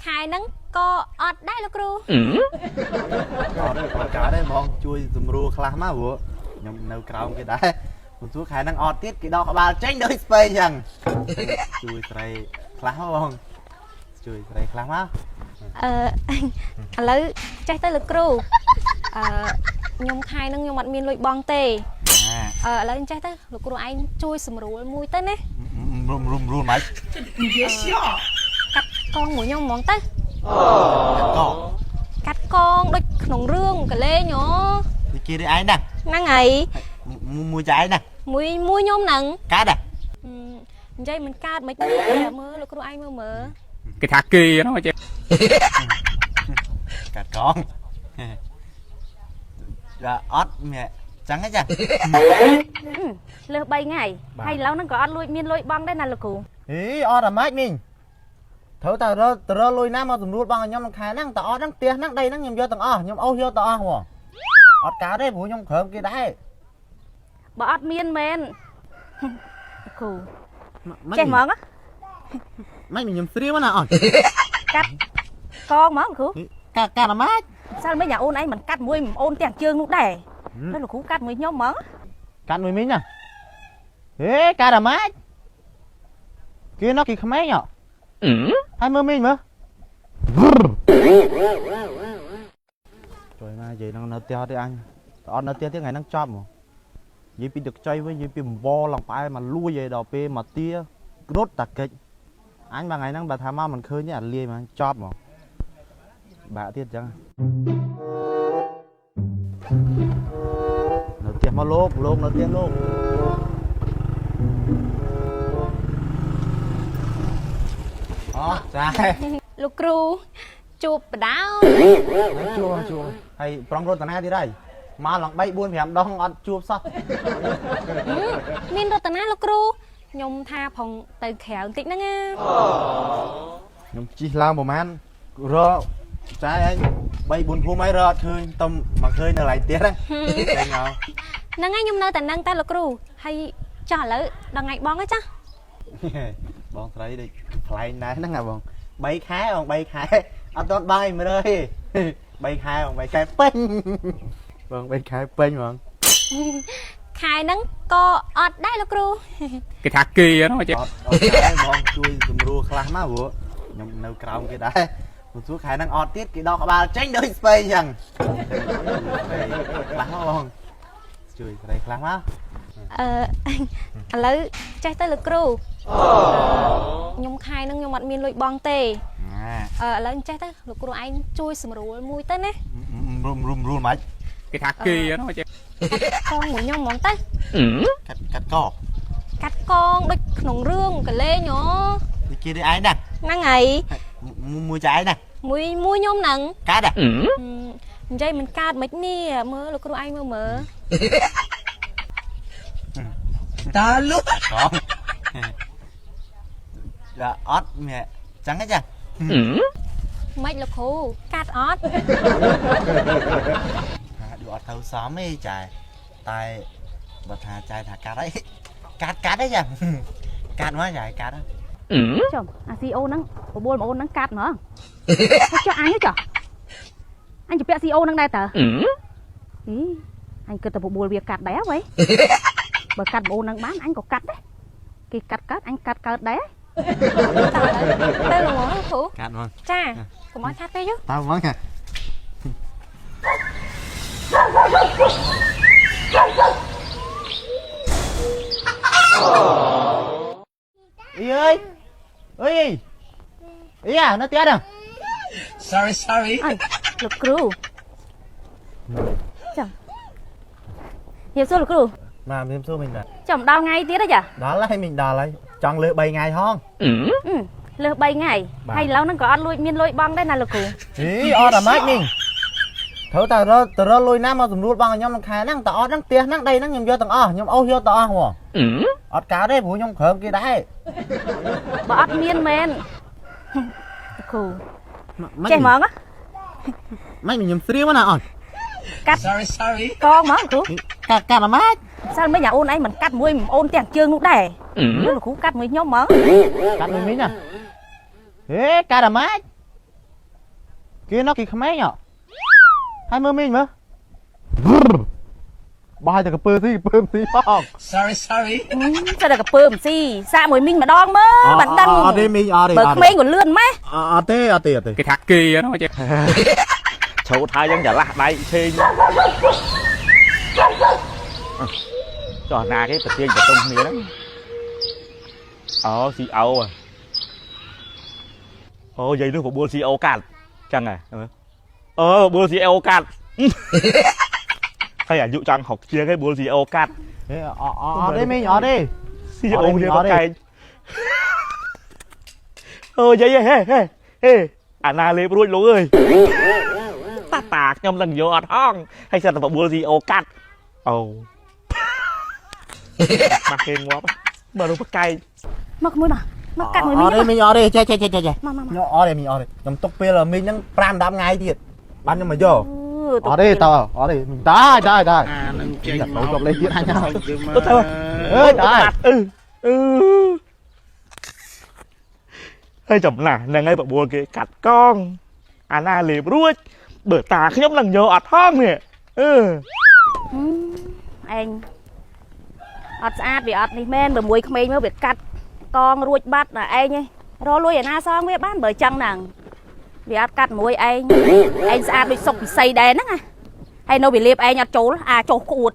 ខែហ្នឹងក៏អត់ដែរលោកគ្រូ អត់អត់កើតទេបងជួយសម្រួលខ្លះមកព្រោះខ្ញុំនៅក្រោមគេដែរមិនសួរខែហ្នឹងអត់ទៀតគេដកក្បាលចេញដូចស្ពៃអញ្ចឹងជួយស្រីខ្លះមកបងជួយស្រីខ្លះមក អឺឥឡូវចេះទៅលោកគ្រូអឺខ្ញុំខែហ្នឹងខ្ញុំអត់មានលុយបង់ទេ ណា អឺឥឡូវចេះទៅលោកគ្រូឯងជួយសម្រួលមួយទៅណា រុំរុំរុំមិន កាត់កងមួយខ្ញុំហ្មងទៅ ក កាត់កងដូចក្នុងរឿងកលេងអូ នេះគេឯងណា ហ្នឹងហើយ មួយចៃណា មួយមួយខ្ញុំហ្នឹង កើតอ่ะ និយាយមិនកើតមិនមើលលោកគ្រូឯងមើលមើល គេថាគេហ្នឹងចេះ កាត់កងចាអត់មែចឹងហ៎ចា លើស3ថ្ងៃហើយឥឡូវហ្នឹងក៏អត់លួចមានលុយបង់ដែរណាលោកគ្រូ ហីអត់អាម៉េចមីងត្រូវតែរទៅរលុយណាមកសម្រួលបងឲ្យខ្ញុំក្នុងខែហ្នឹងតើអត់ហ្នឹងផ្ទះហ្នឹងដីហ្នឹងខ្ញុំយកទាំងអស់ខ្ញុំអូសយកទាំងអស់ហ្មងអត់កើតទេព្រោះខ្ញុំក្រឹមគេដែរ បើអត់មានមែនលោកគ្រូចេះហ្មងណា មិនខ្ញុំស្រៀមណាអត់ កាត់កងហ្មងលោកគ្រូ កាត់កាត់អាម៉េច សាល់មិញអាអូនឯងមិនកាត់មួយអូនទាំងជើងនោះដែរហើយលោកគ្រូកាត់មួយខ្ញុំហ្មង កាត់មួយមីងណាហេកាត់អាម៉េចគេនោះគេក្មេងហ៎ហើយមើលមីងមើលជួយមកនិយាយនឹងនៅផ្ទះទេអញអត់នៅផ្ទះទេថ្ងៃហ្នឹងចប់ហ្មងនិយាយពីទឹកចុយវិញនិយាយពីអង្វរឡើងផ្អែមមកលួយឯដល់ពេលមកទារត់តាកិច្ចអញមួយថ្ងៃហ្នឹងបើថាមកមិនឃើញទេអាលាយមកចប់ហ្មងបាក់ទៀតអញ្ចឹងនៅផ្ទះមកលោកលោកនៅផ្ទះលោកអូចា លោកគ្រូជួបបដៅ ជួបជួបហើយប្រងរតនាទៀតហើយមកឡើង3 4 5ដងអត់ជួបសោះ មានរតនាលោកគ្រូខ្ញុំថាផងទៅក្រៅបន្តិចហ្នឹងណា ខ្ញុំជិះឡើងប្រហែលរកចាយឯង3 4ភូមិហើយរកអត់ឃើញតំមកឃើញនៅកន្លែងផ្ទះហ្នឹងចេញមក ហ្នឹងហើយខ្ញុំនៅតែហ្នឹងតែលោកគ្រូហើយចោះឥឡូវដល់ថ្ងៃបងហើយចា បងស្រីដូចប្លែងដែរហ្នឹងហ่ะបង3ខែបង3ខែអត់ទាន់បាយមើលទេ3ខែបង3ខែពេញបង3ខែពេញបង ខែហ្នឹងក៏អត់ដែរលោកគ្រូ គេថាគេហ្នឹងចេះ អត់អត់ដែរបងជួយសម្រួលខ្លះមកព្រោះខ្ញុំនៅក្រោមគេដែរមិនសួរខែហ្នឹងអត់ទៀតគេដកក្បាលចេញដូចស្ពៃអញ្ចឹងខ្លះមកបងជួយស្រីខ្លះមក អឺឥឡូវចេះទៅលោកគ្រូខ្ញុំខែហ្នឹងខ្ញុំអត់មានលុយបង់ទេ ណា អឺឥឡូវចេះទៅលោកគ្រូឯងជួយសម្រួលមួយទៅណា រុំរុំរុំមិន គេថាគេហ្នឹងចេះ កងមួយខ្ញុំហ្មងទៅ កាត់កាត់ក កាត់កងដូចក្នុងរឿងកលេងអូ នេះគេឯងណា ហ្នឹងហើយ មួយចៃណា មួយមួយខ្ញុំហ្នឹង កាត់ និយាយមិនកើតមិននេះមើលលោកគ្រូឯងមើលមើល តាលុ កងចាអត់មែចឹងហ៎ចា មិនលោកគ្រូកាត់អត់ ថាដូចអត់ទៅសមទេចាតែបើថាចាយថាកាត់អីកាត់កាត់អីចាកាត់មកចាកាត់ ចុំអាស៊ីអូហ្នឹងបបួលមកអូនហ្នឹងកាត់ហ្មងហើយចុះអញចុះអញជពាក់ស៊ីអូហ្នឹងដែរតើហីអញគិតតែបបួលវាកាត់ដែរវ៉េបើកាត់ប្អូនហ្នឹងបានអញក៏កាត់ដែរគេកាត់កើតអញកាត់កើតដែរ តើទៅល្មមលោកគ្រូ កាត់មក ចាកុំឲ្យខាត់ពេកយោ តើហ្មងចាអីអើយអើយអីអានៅផ្ទះហ្នឹង Sorry sorry អើយលោកគ្រូចាំនិយាយសួរលោកគ្រូ បាទមានសួរមិញដែរ ចាំដល់ថ្ងៃទៀតហ៎ចា ដល់ហើយមិញដល់ហើយចង់លើ3ថ្ងៃហង លើស3ថ្ងៃហើយឥឡូវហ្នឹងក៏អត់លួចមានលុយបង់ដែរណាលោកគ្រូ ហីអត់អាម៉េចមីងត្រូវតែរកទៅរកលុយណាមកសម្រួលបងឲ្យខ្ញុំក្នុងខែហ្នឹងតើអត់ហ្នឹងផ្ទះហ្នឹងដីហ្នឹងខ្ញុំយកទាំងអស់ខ្ញុំអូសយកទាំងអស់ហ្មងអត់កើតទេព្រោះខ្ញុំក្រឹមគេដែរ បើអត់មានមែនលោកគ្រូចេះហ្មងណា មិនខ្ញុំស្រៀមណាអត់ កាត់ Sorry sorry កងហ្មងគ្រូ កាត់កាត់អាម៉េច សាល់មិញអាអូនឯងមិនកាត់មួយអូនទាំងជើងនោះដែរលោកគ្រូកាត់មួយខ្ញុំហ្មង កាត់មួយមីងណាហ ហេកាត់អាម៉េចគេនោះគេក្មេងហ៎ហើយមើលមីងមើលបោះឲ្យតែកពើស៊ីកពើស៊ីផង Sorry, sorry. សិតតែកពើមស៊ីសាកមួយមីងម្ដងមើលបានដឹង អត់ទេមីងអត់ទេ បើក្មេងក៏លឿនម៉េះ អត់ទេអត់ទេអត់ទេ គេថាគេហ្នឹងចេះ ឆោតហើយយ៉ាងច្រឡះដៃឆេងចោះណាគេប្រទៀងប្រតុំគ្នាហ្នឹងអូស៊ីអូអូយាយនោះបបួលស៊ីអូកាត់ចឹងហ៎អឺបបួលស៊ីអូកាត់ហើយអាយុចង់60ជាងហើយបួលស៊ីអូកាត់ ហេអត់អត់ទេមីងអត់ទេ ស៊ីអូគ្នាបកែងអូយាយហេហេហេអាណាលេបរួចលោកអើយតាតាខ្ញុំនឹងយកអត់ហងហើយសិតតែបបួលស៊ីអូកាត់អូមកគេងាប់បើនោះបកែង មកក្មួយមកមកកាត់មួយមី អត់ ង ទេមីងអត់ទេចេះចេះចេះចេះ មកមកមក ខ្ញុំអត់ទេមីងអត់ទេខ្ញុំទុកពេលមីងហ្នឹង5 10ថ្ងៃទៀតបានខ្ញុំមកយកអត់ទេតើអត់ទេមីងតាតាតា អានឹងចេញ ទៅជប់លេងទៀតអញហើយ ទៅទៅ អើយតា អឺអឺហើយចំណាស់ហ្នឹងហើយបបួលគេកាត់កងអាណាលេបរួចបើតាខ្ញុំនឹងយកអត់ហងនេះអឺ ឯងអត់ស្អាតវាអត់នេះមែនបើមួយក្មេងមើលវាកាត់កងរួចបាត់ដល់ឯងឯងរលួយឯណាសងវាបានបើចឹងហ្នឹងវាអត់កាត់មួយឯងឯងស្អាតដូចសុកពិសីដែរហ្នឹងណាហើយនៅវាលេបឯងអត់ចូលអាចុះក្អួត